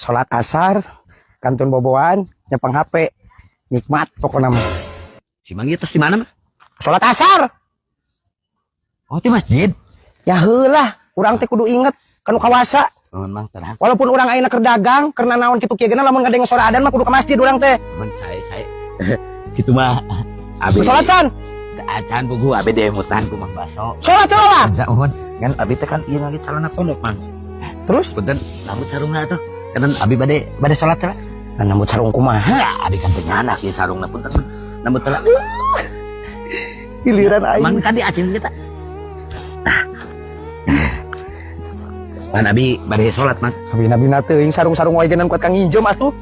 Salat asar, kantun boboan, nyepeng HP. Nikmat pokoknya mah. Si Mang ieu tos di mana, Mang? Salat asar. Oh, di masjid. Ya heulah, urang teh kudu inget kanu kawasa. Mohon, Mang, tenang. Walaupun urang ayeuna keur dagang, karena naon kitu kieu gena lamun ngadenge sora adan mah kudu ke masjid urang teh. Mun saya gitu mah abi. Salat can. Acan puguh abi diemutan ku Mang Baso. Salat salat. Bisa mohon. Kan abi teh kan ieu lagi calana pondok, Mang. Terus? Punten, rambut sarungna tuh. Kan abi bade bade salat teh. Nah, nambut sarung kumaha? Ya, abi kan teu nyanak ieu sarungna, punten. Nambut teh. Giliran aing. Mang tadi acing kita. Nah. Pan abi bade salat, Mang. Kabina-bina teuing sarung-sarung wae genan kuat kang nginjem atuh.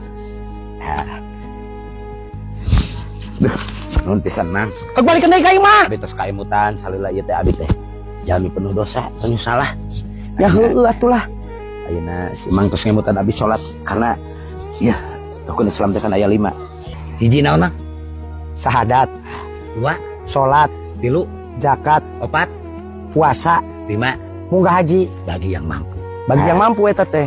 Duh, nuhun pisan, Mang. Kagbalikeun deui ka imah. Abi tos kaemutan salila ieu teh abi teh jalmi penuh dosa, penuh salah. Ya heueuh atuh lah. Ayeuna si Mang tos ngemutan abi salat karena ya rukun Islam teh kan aya 5. Hiji naon, Mang? Sahadat, Dua, salat, tilu, zakat, opat, puasa, lima, munggah haji. Bagi yang mampu. Bagi yang mampu eta teh.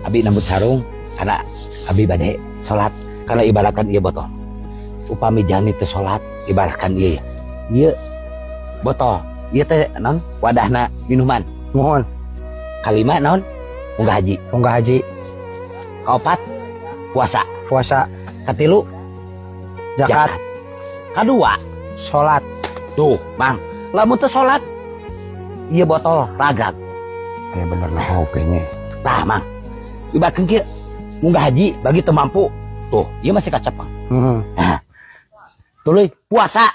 Abi nambut sarung karena abi bade salat, karena ibaratkan ieu botol. Upami jalmi teu salat, ibaratkan ieu. Ieu botol, ieu teh naon? Wadahna minuman. Mohon. Kalima naon? Munggah haji. Munggah haji. Kaopat puasa. Puasa. Katilu zakat, zakat. Kadua salat. Tuh, Mang. Lamun teu salat, ieu botol ragrag. Ya bener lah oke nya. Tah, Mang. Ibaratkeun kieu, munggah haji bagi teu mampu. Tuh, ieu masih kacepeng. Tuluy puasa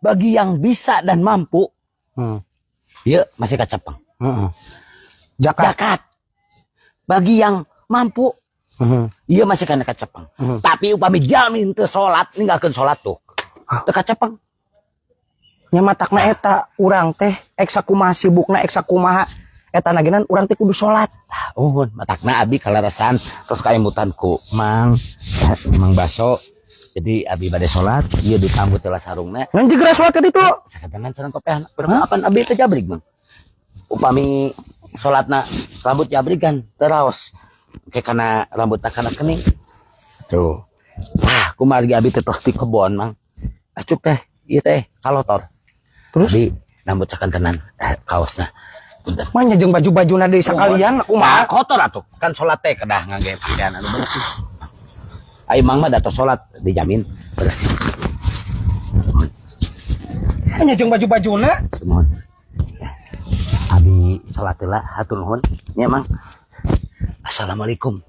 bagi yang bisa dan mampu. Ieu masih kacepeng. Zakat. Zakat bagi yang mampu. Ieu masih kana kacepeng. Tapi upami jalmi teu salat, ninggalkeun salat tuh. Teu kacepeng. Nya matakna eta urang teh ek sakumaha sibukna, ek sakumaha eta nagenan urang teh kudu salat. Tah, uhun matakna abi kaleresan terus kaemutan ku Mang Mang Baso. Jadi abi bade salat, ieu ditambut heula sarungna. Ngan geura salat ka ditu. Sakatenan sareng kopehan. Urang apan abi teh jabrig, Mang. Upami salatna rambut jabrig kan teraos. Kayak kana rambutna kana kening. Tuh. Tah, kumargi abi teh tos di kebon, Mang. Acuk teh, ieu teh kalotor. Terus? Abi nambut sakantenan kaosna. Punten. Mah nya jeung baju-bajuna deui sakalian Nah, kumaha? Kotor atuh. Kan salat teh kedah ngangge pakaian anu bersih. Ai Mang mah da tos salat dijamin bersih. Mah nya jeung baju-bajuna. Mohon. Abi salat heula, hatur nuhun. Nya, Mang. Assalamualaikum.